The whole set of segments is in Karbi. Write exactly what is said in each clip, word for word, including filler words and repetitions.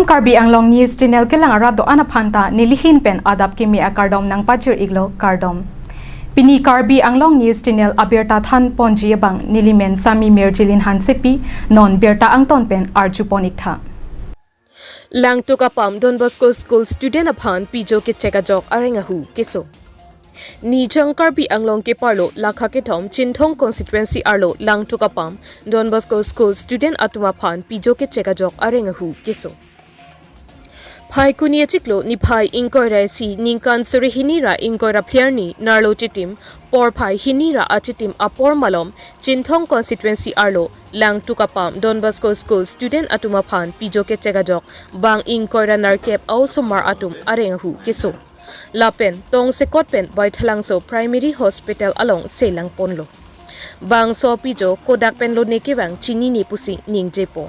Karbi Anglong News Channel kelang arat do-an aphan ta nelihin pen adap kimi akardom nangpajir-iklo, kardom. Pini Karbi Anglong News Channel abirta thanponji abang nelimen Sami Mirjilin Hansepi, non birta angton pen arjupon-iktha. Langtuk apam Don Bosco School student aphan pijo kechek ajok areng ahu keso. Nijang Karbi Anglong keparlo lakha kethom Chinthong constituency arlo Langtuk apam Don Bosco School student atum aphan pijo kechek ajok areng ahu keso. Phaikuni achiklo niphai ingkoi ra isi ningkan suri hini ra ingkoi ra phli arni nerlo chitim porphai hini ra achitim apor malom Chinthong constituency arlo Langtuk apam Don Bosco School student atum aphan pijo kechek ajok bang ingkoi ra nerkep a-osomar atum areng ahu keso. Lapen tongsekot pen Baithalangso Primary Hospital along selangponlo. Bangso pijo kodak pen lone kevang chinine pusi ningjepo.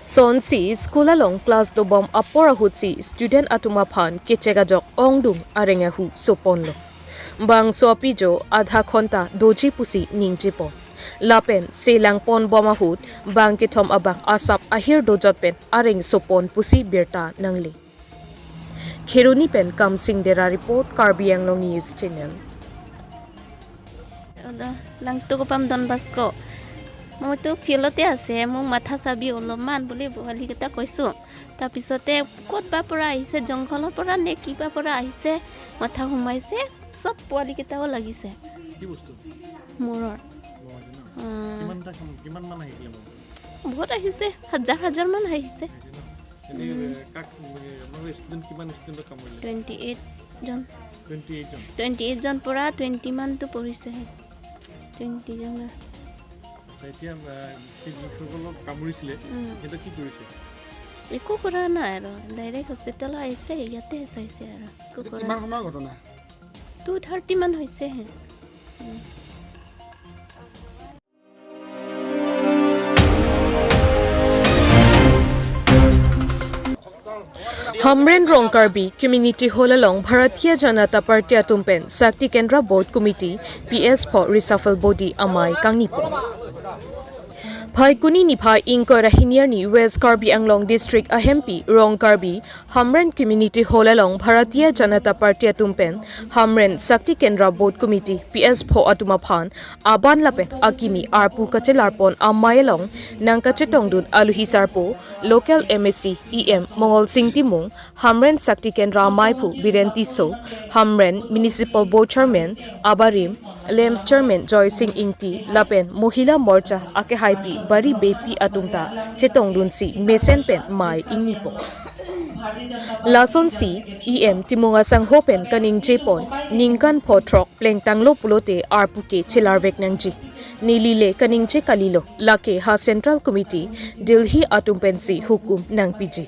Sonsi school along class dobom apor ahutsi student atum aphan kechek ajok ongdung areng ahu soponlo. Bangso pijo adha khonta doji pusi ningjepo. Lapen selangponbom ahut bang kethom abang asap ahir dojot pen areng sopon pusi birta nangle. Kheroni pen Kamsing Dera report, Karbi Anglong News Channel. Oda, Langtuk apam Don Bosco. Moitu field-তে আছে, মোক মাথা চাবি অলপমান বুলি পোৱালিকেইটা কৈছোঁ। তাৰপিছতে ক'ত বা পৰা আহিছে, জংঘলৰ পৰা নে কিবা পৰা আহিছে, মাথা সোমাইছে, চব পোৱালিকেইটাও লাগিছে। কি বস্তু? মূৰৰ। মূৰৰ ন? উম। কিমান এটা কাম-, কিমান মান আহিছিলে মূৰত? বহুত আহিছে, হাজাৰ হাজাৰ মান আহিছে। আহিছে ন? এনে, উম। এ, কাক, মানে, আপোনালোকৰ ষ্টুডেণ্ট কিমান ষ্টুডেণ্টক কামুৰিলে? টুৱেণ্টি এইট জন। টুৱেণ্টি এইট জন? টুৱেণ্টি এইট জন পৰা টুৱেণ্টি মানটো পৰিছেহে। টুৱেণ্টি জন। আচ্ছা, এতিয়া, আ, সেই যিসকলক কামুৰিছিলে, উম। সিহঁতক কি কৰিছে? একো কৰা নাই আৰু, ডাইৰেক্ট হস্পিটেলত আহিছে, ইয়াতে চাইছে আৰু, একো এইটো কৰা কিমান নাই। সময়ৰ ঘটনা? টু থাৰ্টি মান হৈছেহে। উম। Hamren Rong Karbi Community Hall along Bharatiya Janata Party atum pen Shakti Kendra Booth Committee P S pho reshuffle body amei kangnipo. Phaikuni niphai ingkoi ra hini arni West Karbi Anglong District ahempi Rong Karbi Hamren Community Hall along Bharatiya Janata Party atum pen Hamren Shakti Kendra Booth Committee P S pho atum aphan aban lapen akimi arpu kachelarpon amei along nangkachetongdun aluhi sarpo local M A C E M Mongol Sing Timung, Hamren Shakti Kendra ameiphu Biren Tisso, Hamren Municipal Board Chairman abarim, LAMPS Chairman Joy Sing Ingti lapen Mohila Morcha akehaipi Bari Beypi atum ta chetongdunsi mesen pen mei ingnipo. Lasonsi E M Timung asangho pen kaningjepon, ningkan pho throk plengtanglo pulote arpu ke chelarvek nangji. Neli le kaningje kalilo, lake ha Central Committee, Delhi atum pensi hukum nangpiji.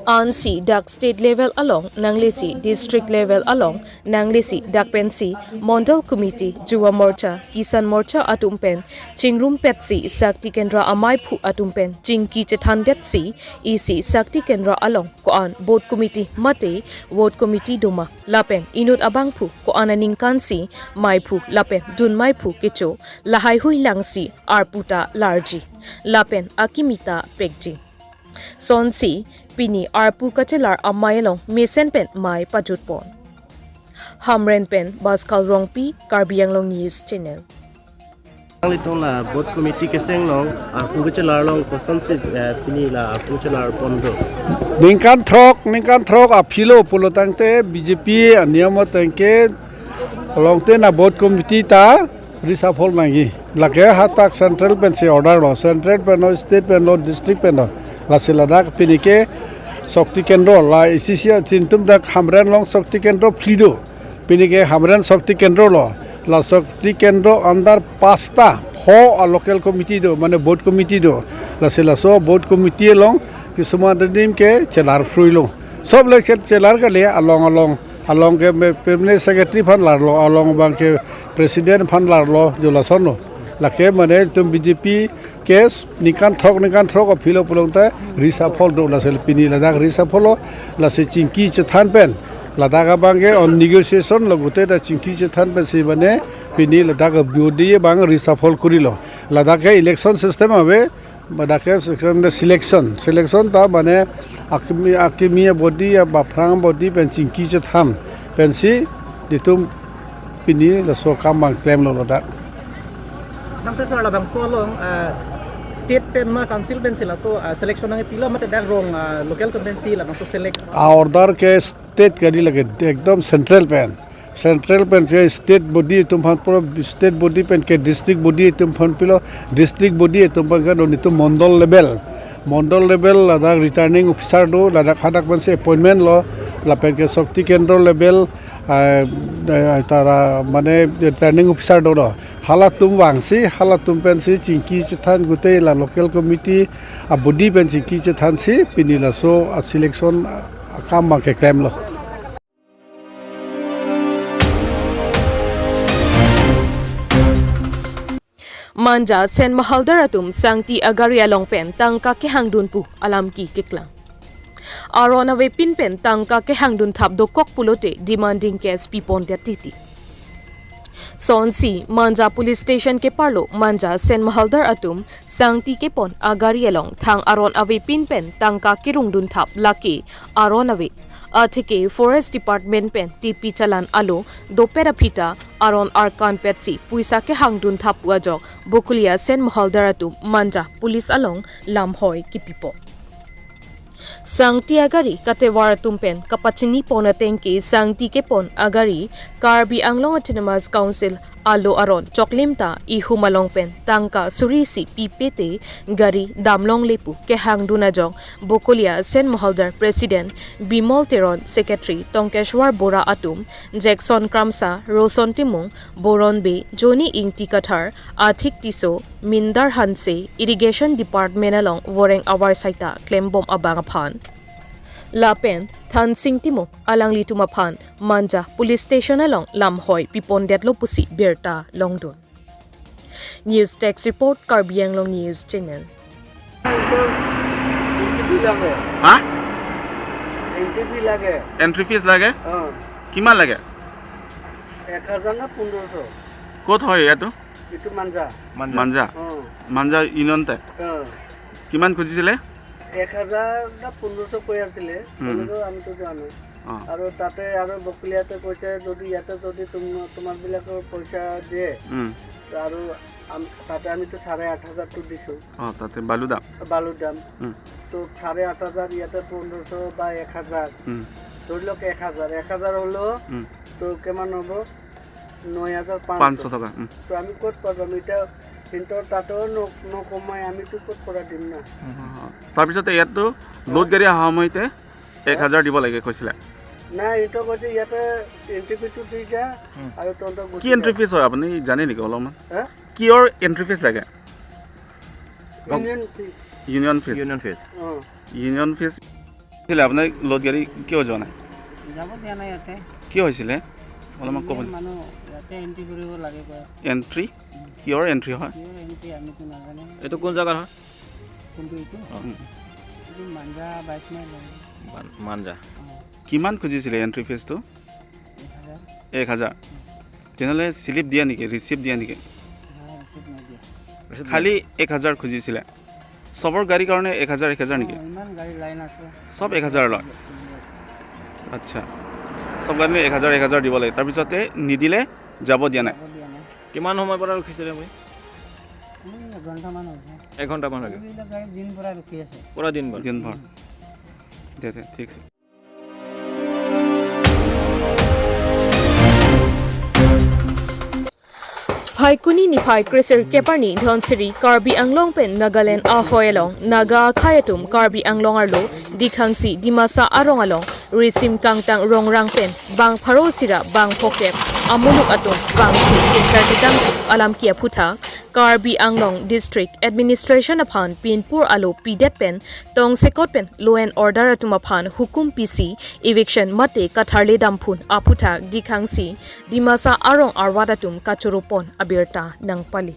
Ansi dak state level along nanglesi district level along nanglesi dak pensi Mondol Committee, Yuva Morcha, Kisan Morcha atum pen chingrumpetsi Shakti Kendra ameiphu atum pen chingki chethandetsi isi Shakti Kendra along ko-an Booth Committee mate Vote Committee doma lapen inut abangphu ko-an aningkansi meiphu lapen dunmeiphu kecho lahaihui langsi arpu ta larji lapen akimi ta pekji. Sonsi pini arpu kachelar amei along mesen pen mei pajutpon. Hamren pen Baskal Rongpi, Karbi Anglong News Channel. Ang itong la Booth Committee keseng along arpu kachelar along kosonsi, eh, pini la arpu kachelarpon do? Ningkan throk, ningkan throk aphilo pulotangte B J P aniyam atengke alongte na Booth Committee ta reshuffle nangji. Lake hadak central pensi order lo, central pen lo, state pen lo, district pen lo. Lasi ladak pini ke Shakti Kendra la isi isi chintum dak Hamren along Shakti Kendra phli do. Pini ke Hamren Shakti Kendra lo. La Shakti Kendra under pasta pho a local committee do, mane Booth Committee do. Lasi laso Booth Committee along kisuman adim ke chelar phruilo. Sob le chet chelar kali along along. Along ke me-, permanent secretary aphan larlo, along abang ke president aphan larlo, jo lason lo. Lake mane itum B J P ke ningkan throk, ningkan throk aphilo pulotangte reshuffle do, lasi pini ladak reshuffle lo, lasi chingki chethan pen. Ladak abang ke on negotiation lo, gute ta chingki chethan pensi mane pini ladak B O D abang reshuffle korilo. Ladak ke election system ave, Ladak ke selection, selection, selection ta mane akimi, akimi body ya baphrang body pen chingki chethan pensi nelitum pini laso akam abang klemlo ladak. Nangte sir, labangso along, ah, state pen ma council pensi laso, ah, selection nangpilo mate dak rong, ah, local atum pensi labangso select? A order ke state kali lake, ekdom central pen. Central pen ke state body atum aphan pilo, state body pen ke district body atum aphan pilo, district body atum aphan ke nelitum mondol level. Mondol level ladak returning officer do, ladak hadak pensi appointment lo, lapen ke Shakti Kendra level, ah, eh, tara mane returning officer do do. Halatum vangsi, halatum pensi chingki chethan gute la local committee a body pen chingki chethansi pini laso a selection akam abang keklemlo. Manja Sen Mahaldar atum sangti agari along pen tangka kehangdun pu alam ke keklang. Aron avepin pen tangka kehangdun thap dokok pulote demanding case pipondet titi. Sonsi Manja Police Station keparlo Manja Sen Mahaldar atum sangti kepon agari along thang aron avepin pen tangka kerungdun thap lake aron ave. Atheke Forest Department pen T P chalan alo dopet aphita aron arkan petsi puisa kehangdun thap pu ajok Bokolia Sen Mahaldar atum Manja Police along lamhoi kipipo. Sangti agari katevar atum pen kapachini pon ateng ke sangti kepon agari Karbi Anglong Autonomous Council alo aron choklim ta ihum along pen tangka suri isi pipe te gari damlongle pu kehangdun ajok Bokolia Sen Mahaldar President Bimol Teron, Secretary Tongkeshwar Bora atum, Jackson Kramsa, Roson Timung, Boron Bey, Johnny Ingti Kathar, Athik Tisso, Mindar Hanse, Irrigation Department along voreng avar saita klembom abang aphan. Lapen Thansing Timung alanglitum aphan Manja Police Station along lamhoi pipondetlo pusi birta longdun. News Desk Report, Karbi Anglong News Channel. Entry fee লাগে। হা? এন্ট্ৰি ফি লাগে। Entry fees লাগে? অ। কিমান লাগে? এক হাজাৰ না পোন্ধৰশ। ক'ত হয় ইয়াতো? এইটো মাঞ্জা। মাঞ্জা। মাঞ্জা। অ। মাঞ্জা ইউনিয়নতে? অ। কিমান খুজিছিলে? এক হাজাৰ না পোন্ধৰশ কৈ আছিলে, হুম। তেনেকৈ আমিতো যোৱা নাই। অ। আৰু তাতে আৰু বকলিয়াতে কৈছে, যদি ইয়াতে যদি তোম-, তোমাৰবিলাকৰ পইচা দিয়ে, হুম। আৰু আম-, তাতে আমিতো চাৰে আঠ হাজাৰটো দিছো। অ, তাতে বালু দাম। বালুৰ দাম। হুম। তো চাৰে আঠ হাজাৰ, ইয়াতে পোন্ধৰশ বা এক হাজাৰ। হুম। ধৰি লওক এক হাজাৰ, এক হাজাৰ হ'লেও হুম। তো কিমান হ'ব? নয় হাজাৰ পাঁচশ। পাঁচশ টকা, উম। তো আমি ক'ত পাম? এতিয়া সিহঁতৰ তাতেও ন-, নকমাই, আমিতো ক'ত পৰা দিম না? অ, অ, অ। তাৰপিছতে ইয়াততো লোড গাড়ী অহা সময়তে এক হাজাৰ দিব লাগে কৈছিলে। নাই, সিহঁতক কৈছে ইয়াতে এণ্ট্ৰি ফিটো দি যা, উম। আৰু তহঁতক গুচি কি যা। এণ্ট্ৰি ফিজ হয় আপুনি জানে নেকি অলপমান? হা? কিহৰ এণ্ট্ৰি ফিজ লাগে? গম- ইউনিয়ন ফিজ। ইউনিয়ন ফিজ। ইউনিয়ন ফিজ। অ। ইউনিয়ন ফিজ। আছিলে আপোনাৰ লোড গাড়ী কিয় যোৱা নাই? যাব দিয়া নাই ইয়াতে। কিয় হৈছিলে? অলপমান ক'ব এনে নেকি? মানুহ ইয়াতে এণ্ট্ৰি কৰিব লাগে কয়। এণ্ট্ৰি? উম। কিহৰ এণ্ট্ৰি হয়? কিহৰ এণ্ট্ৰি আমিতো নাজানো। এইটো কোন জেগাৰ হয়? কোনটো এইটো? অ। উম। এইটো মাঞ্জা বাইশ মাইল হয়। মান-, মাঞ্জা। অ। কিমান খুজিছিলে এণ্ট্ৰি ফিজটো? এক হাজাৰ। এক হাজাৰ। উম। তেনেহ'লে শ্লিপ দিয়া নেকি? ৰিচিপ্ট দিয়া নেকি? নাই, ৰিচিপ্ট নাই দিয়া। ৰিচিপ্ট খালি দিয়া। এক হাজাৰ খুজিছিলে? চবৰ গাড়ীৰ কাৰণে এক হাজাৰ, এক হাজাৰ নেকি? অ, ইমান গাড়ী লাইন আছে। চব এক হাজাৰ লয়? আচ্ছা। চব গাড়ী এক হাজাৰ, এক হাজাৰ দিব লাগে। তাৰপিছতে নিদিলে যাব দিয়া নাই? যাব দিয়া নাই। কিমান সময়ৰ পৰা ৰখিছিলে আপুনি? এই এঘণ্টামান হৈছে। এঘণ্টামান হৈ গ'ল? এইবিলাক গাড়ী দিন পৰা ৰখি আছে। পুৰা দিন ভৰ? দিন ভৰ। উম। দে, দে, ঠিক আছে। Phaikuni niphai kresir keparni Dhansiri Karbi Anglong pen Nagaland ahoi along Naga akhei atum Karbi Anglong arlo dikhangsi Dimasa arong along risim kangtang rongrang pen bang pharo isi ra bang phokep amuluk atum bangsi kekar kedang alam ke aphuthak Karbi Anglong District Administration aphan pinpur alo pidet pen tongsekot pen law and order atum aphan hukum pisi eviction mate katharle damphun aphuthak dikhangsi Dimasa arong arwat atum kachoro pon abirta nangpali.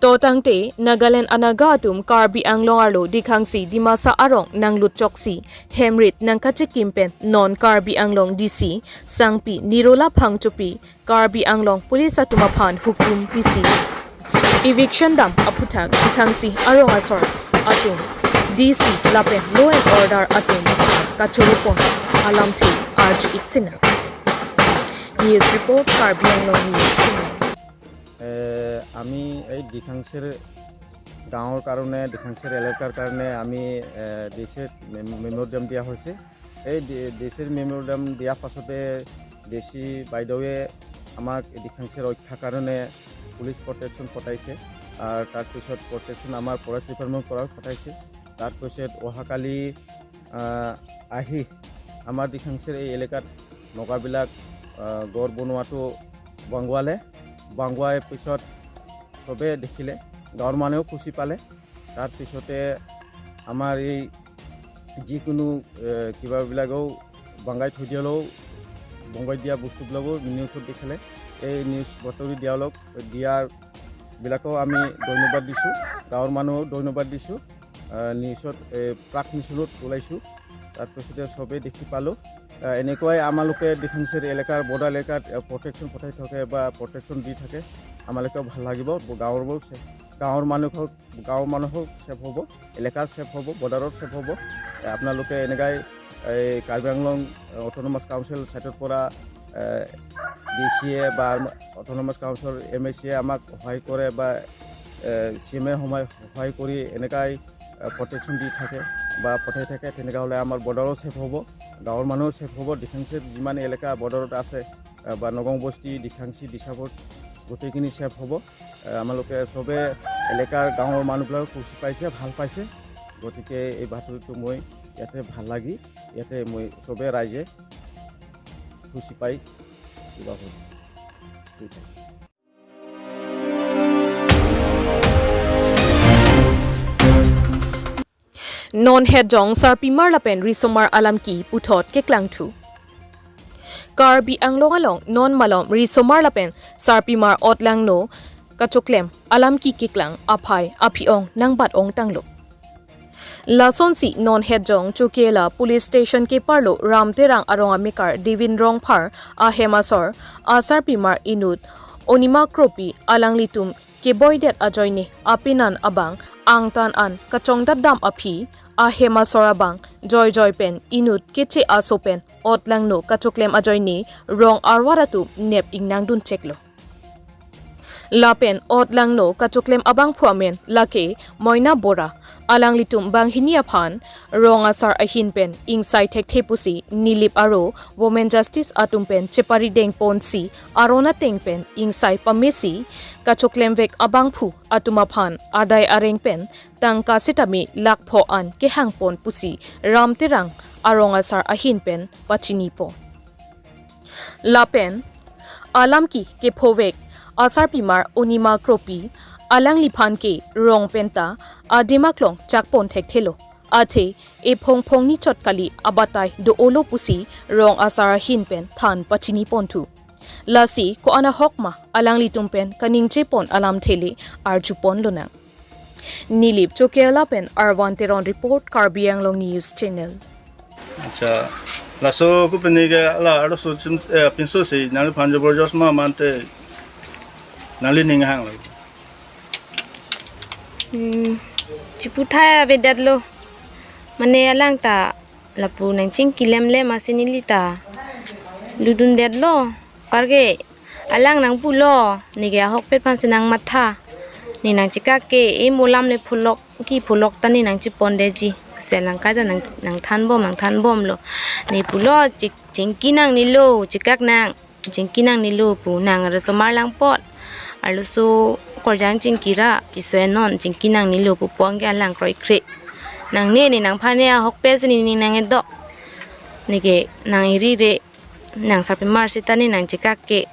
To tangte, Nagaland anaga atum Karbi Anglong arlo dikhangsi Dimasa arong nanglut choksi, hemrit nangkachikim pen non Karbi Anglong D C, Sangpi Nirola Phangchopi, Karbi Anglong Police atum aphan hukum pisi. Eviction dam aphuthak Dikhangsi arong asor atum, D C lapen law and order atum kachoro pon alamthe arju-ik sinang. News report, Karbi Anglong News Channel. এ, আমি এই ডিখাংচিৰ গাঁৱৰ কাৰণে, ডিখাংচিৰ এলেকাৰ কাৰণে আমি, এ, ডি চিৰ মে-, মেমৰেণ্ডাম দিয়া হৈছে। এই ডি-, ডি চিৰ মেমৰেণ্ডাম দিয়া পাছতে ডি চি বাইদেৱে আমাক ডিখাংচি ৰক্ষা কাৰণে পুলিচ প্ৰটেকশ্যন পঠাইছে। আৰু তাৰপিছত প্ৰটেকশ্যন আমাৰ ফৰেষ্ট ডিপাৰ্টমেণ্টৰ পৰা পঠাইছে। তাৰপিছত অহাকালি, আহ, আহি আমাৰ ডিখাংচিৰ এই এলেকাত নগাবিলাক, আহ, ঘৰ বনোৱাটো বাংগুৱালে। বাংগুৱাৰ পিছত চবে দেখিলে, গাঁৱৰ মানুহেও খুচি পালে। তাৰপিছতে আমাৰ এই যিকোনো, এ, কিবাবিলাকো বাংগাই থৈ দিয়ালেও, বাংগাই দিয়া বস্তুবিলাকো নিউজত দেখিলে। এই নিউজ বাতৰি দিয়ালক, দিয়াৰবিলাকো আমি ধন্যবাদ দিছোঁ, গাঁৱৰ মানুহক ধন্যবাদ দিছোঁ। আহ, নিউজত, এ, প্ৰাক নিউজত ওলাইছোঁ, তাৰপিছতে চবেই দেখি পালোঁ। আহ, এনেকুৱাই আমালোকে ডিফেন্সৰ এলেকাৰ, বৰ্ডাৰ এলেকাত, এ, প্ৰটেকশ্যন পঠাই থাকে বা প্ৰটেকশ্যন দি থাকে, আমালোকেও ভাল লাগিব। ব-, গাঁৱৰ ব-, চে-, গাঁৱৰ মানুহৰ, গাঁৱৰ মানুহৰ ছেফ হ'ব, এলেকাৰ ছেফ হ'ব, বৰ্ডাৰৰ ছেফ হ'ব। এ, আপোনালোকে এনেকাই এই কাৰ্বি আংলং অট'নমাছ কাউন্সিল ছাইডৰ পৰা, এ, ডি চিয়ে বা অট'নমাছ কাউন্সিলৰ এম এ চিয়ে আমাক সহায় কৰে বা, এ, চি এমে সময় সহায় কৰি এনেকাই, এ, প্ৰটেকশ্যন দি থাকে বা পঠাই থাকে, তেনেকা হ'লে আমাৰ বৰ্ডাৰো ছেফ হ'ব, গাঁৱৰ মানুহো ছেফ হ'ব, ডিফেন্সৰ যিমান এলেকা বৰ্ডাৰত আছে, এ, বা নগং বস্তি, ডিখাংচি, ডিচাপুৰ গোটেইখিনি ছেফ হ'ব। এ, আমালোকে চবে এলেকাৰ গাঁৱৰ মানুহবিলাক খুচি পাইছে, ভাল পাইছে। গতিকে এই বাতৰিটো মই ইয়াতে ভাল লাগি, ইয়াতে মই চবে ৰাইজে খুচি পাই কিবা হ'ল। ঠিক আছে। Non hetjong sarpimar lapen risomar alamki puthot keklangthu. Karbi Anglong along non malom risomar lapen sarpimar otlangno kachoklem alamki keklang aphai aphi-ong nangbat-ong tanglo. Lasonsi non hetjong Chokela Police Station keparlo Ram Terang arong amekar Devin Rongphar ahem asor asarpimar inut Onima Kropi alanglitum keboidet ajoine apenan abang angtan an kachongdat dam aphi ahem asor abang joijoi pen inut keche aso pen otlangno kachoklem ajoine rong arwar atum nep ingnangdun cheklo. Lapen otlangno kachoklem abangphu amen lake Moina Bora, alanglitum banghini aphan rong asar ahin pen ingsai thekthe pusi Nilip aro Women Justice atum pen cheparideng ponsi aron ateng pen ingsai pamesi kachoklemvek abangphu atum aphan adai areng pen tangka sitame lakh pho an kehang pon pusi Ram Terang arong asar ahin pen pachini pon. Lapen alamki kephovek asarpimar Onima Kropi alangliphan ke rong penta adim aklong chakpon thekthelo. Athe ephong phongni chot kali abatai do-olo pusi rong asar ahin pen than pachini ponthu. Lasi ko-an ahok ma alanglitum pen kaningje pon alamthe le arju ponlonang. Nilip Chokela pen Arvan Teron report, Karbi Anglong News Channel. Acha, laso ko pene ke ala aro so chim, eh, pinso si nangli phan jabor jos ma mante nangli ning hang lo. Hmm, chiputhai avedetlo. Mane alang ta lapu nangchingki lemlem asin neli ta ludundetlo. Parke alang nangpulo, neke ahokpet aphansi nangmatha. Ne nangchekak ke, e mo alam le pholok, kepholok ta ne nangchepondetji. Pusi alang kaita nang, nangthanbom, nangthanbomlo. Ne pulo, chik, chingki nangnelo, chekak nang. Chingki nangnelo pu nang risomar lang apot. Arloso korjang chingki ra, piso enon, chingki nangnelo pu pon ke alang kroikre. Nangne, ne nangphan ne ahokpet si ne nang-edo. Neke nang-iri re, nang sarpimar sita ne nangchekak ke.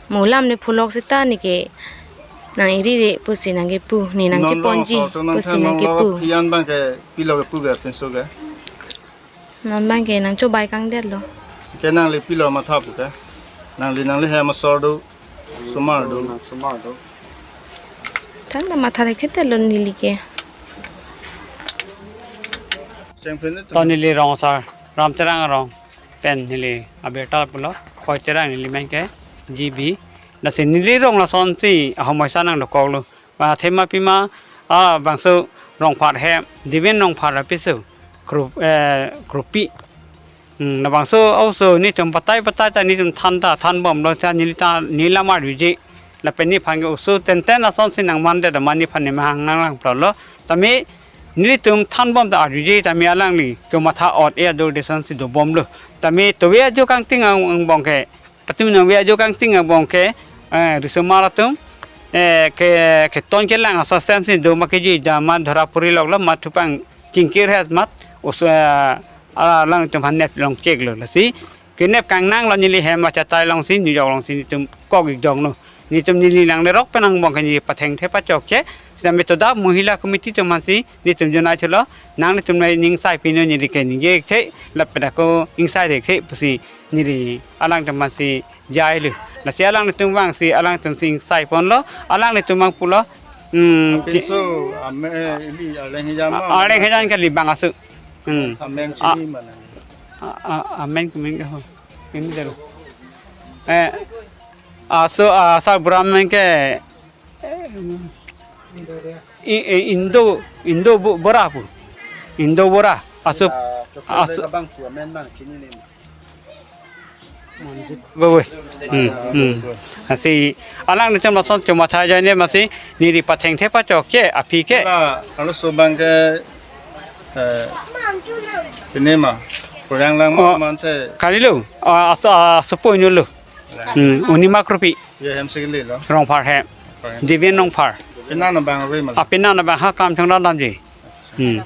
Mo alam ne pholok sita neke nang-iri re pusi nangkepu, ne nangcheponji pusi nangkepu. Phian abang ke pilo kepu ke pinso ke? Non abang ke nangchobai kangdetlo. Ke nangli pilo matha pu ke? Nangli, nangli hem asor do, somar do. Somar do. Tangta matha thekthelo neli ke. Chengphen to neli rong asar, Ram Terang arong pen neli abirta pulo, Khoi Terang neli men ke, G B. Lasi neli rong lasonsi ahomoisa nangdokoklo. Pathe ma pima, ah, bangso Rongphar hem, Divin Rongphar apiso, kru-, eh, kropi. Hmm, labangso also netum batai batai ta netum than ta thanbomlo ta neli ta neli lam arjuje. Lapen nephan ke oso tenten asonsi nangmandet ma nephan nemahang nanglangplotlo. Tame nelitum thanbom ta arjuje tame alangli kematha ot e ador desonsi dobomlo. Tame tove ajo kangting ang, angbong ke. Atum nangve ajo kangting angbong ke, eh, risomar atum, eh, ke, keton kelang asai semsi do ma kejui dam ma dhora puri loklo ma thupang chingkir het mat oso, eh, alangtum aphan nep longcheklo lasi. Kenep kangnanglo neli hem achatai alongsi, New York alongsi netum kok-ik donglo. Netum neli nanglerok pen angbong ke neli pathengthe pachokche. Sitame toda Mohila Committee atum aphansi netum jonai thulo. Nanglitum nai ningsai pino neli ke ningje-ikthe, lapen ako ingsai-ikthe pusi neli alangtum aphansi jailo. Lasi alanglitum vangsi alangtumsi ingsai ponlo. Alanglitum vang pulo. Hmm, ki- Pinso, ame, ili, arleng hijan ma, arleng hijan kali bang asu. Hmm. Amen A- chini mana? A, a, amen kumin ke ho. Ini dalo. Eh, aso, ah, sa bura amen ke, eh, i, i, Indo, Indo bo-, bura pu. Indo bura. Aso, Ya, aso. Abang pu amen nang chini ne. Bo, bo. Hmm, hmm. Lasi alanglitum lason choma cha jai ne masi neli pathengthe pachokche aphi ke. La, alo sobang ke, eh, pine ma, koyang lang ma, oh, manse. Kalilo, ah, aso, aso po inulo. Hmm, Unima Kropi. Ye hem sikli lo. Rongphar hem. Rongphar hem. Divin Rongphar. Pina na bang ave mas. Ah, pina na bang ha kam thang dam ji. Hmm.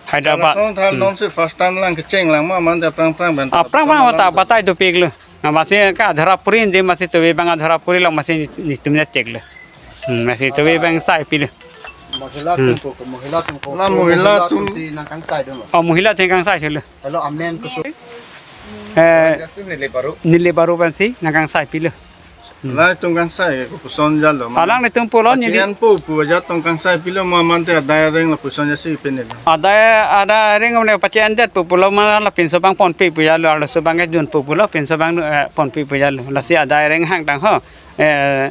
Hyderabad. Lason thar Hmm. non si first time lang kecheng lang ma mante prang prang ben. Ah, prang prang ta batai dopiklo. Na masi ke adhora puri de masi tove bang adhora puri lo masi netum necheklo. Hmm, masi tove bang sai pilo. Mohila Hmm. atum ko, mohila atum ko. La mohila atum si nangkangsai dolo. Oh, mohila atum kangsai thulo. Hello, amen ko so. Eh, Just neli baru. Neli baru pensi nangkangsai pilo. Hmm. Alangtum kangsai ke kopuson jalo. Alanglitum pulo neli. Pachian po pu aja tong kangsai pilo ma mante adai areng lapuson jasi penelo. Adai, adai areng amne pachian det pu pulo ma lapinso bang ponpe pu jalo, arloso bang ke dun pu pulo pinso bang, eh, ponpe pu jalo. Lasi adai areng hangtang ho. Eh,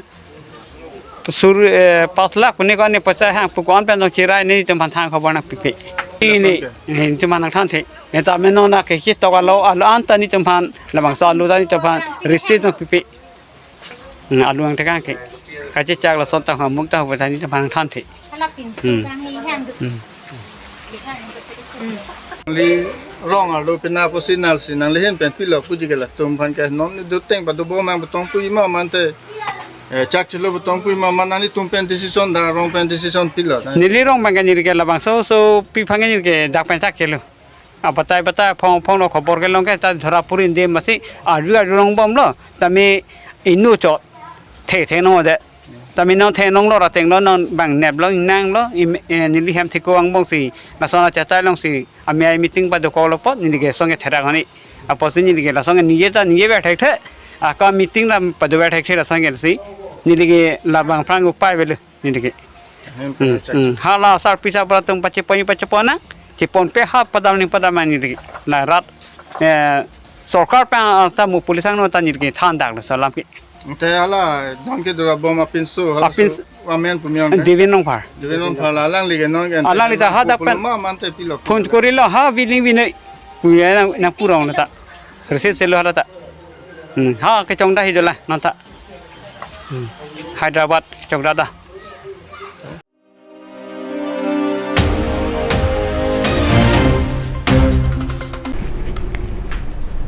sur, eh, pas lak puni ko ne pachai hang pu ko-an pen jong chirai netum aphan thang khobor nangpipe. Ini, Lason ke? Eh, netum aphan nangthanthe. Eta menon na ke chitok alo, alo anta netum aphan, labangso alo ta netum aphan receipt nangpipe. Hmm, alu angtekang ke. Kachechak lason ta hamuk ta hubetani ta bang thanthe. Hala pinso Hmm. bang hi hang. Hmm. Nangli rong arlo pina pusi nal si nangli ahin pen pilo puji ke latum aphan ke non ni duteng padu bomang betong pui ma mante. Eh, chak chilo betong pui ma man nangtum pen decision da rong pen decision pilo. Neli rong bang ke neli ke labangso so pi aphan ke neli ke dak pen chak chelo. Abatai batai phong phong lo khobor kelong ke ta dhora puri de masi arju arju longbomlo. Tame inut chot the the no de. Tame non the nong lo ra teng lo non bang nep lo ingnang lo im, eh, neli hem thiko angbong si lason achatai along si amei meeting pado kolo pot neli ke song ke therak ani. Apotsi neli ke lason ke ningje ta ningje ber thekthe. Aka meeting la pado ber thekthe lason ke si neli ke labang phrang upai avelo. Neli ke. Hem Hmm, pachak. Hmm. Hala sarpi sarpo atum pachepon pachepon nang. Cheponpe ha padam ning padam neli ke. La rat, eh, sorkar pen, ah, ta mu police angno ta neli ke than dak lo salam ke. Te hala don ke dura bom apinso, hala Apin- so amen pu mi-ong ke? Divin Rongphar. Divin Rongphar la alangli ke non ke. Alangli ta hadak pen. Pupuloma mante pilo. Phone korilo ha biling binoi. Puya nang, nangpu rong lo ta. Receipt selo hala ta. Hmm. Ha kechongda hi dola non ta. Hmm. Hyderabad kechongda da.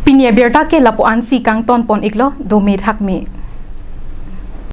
Pini abirta ke lapu-an si kangton pon-iklo, dome thakme.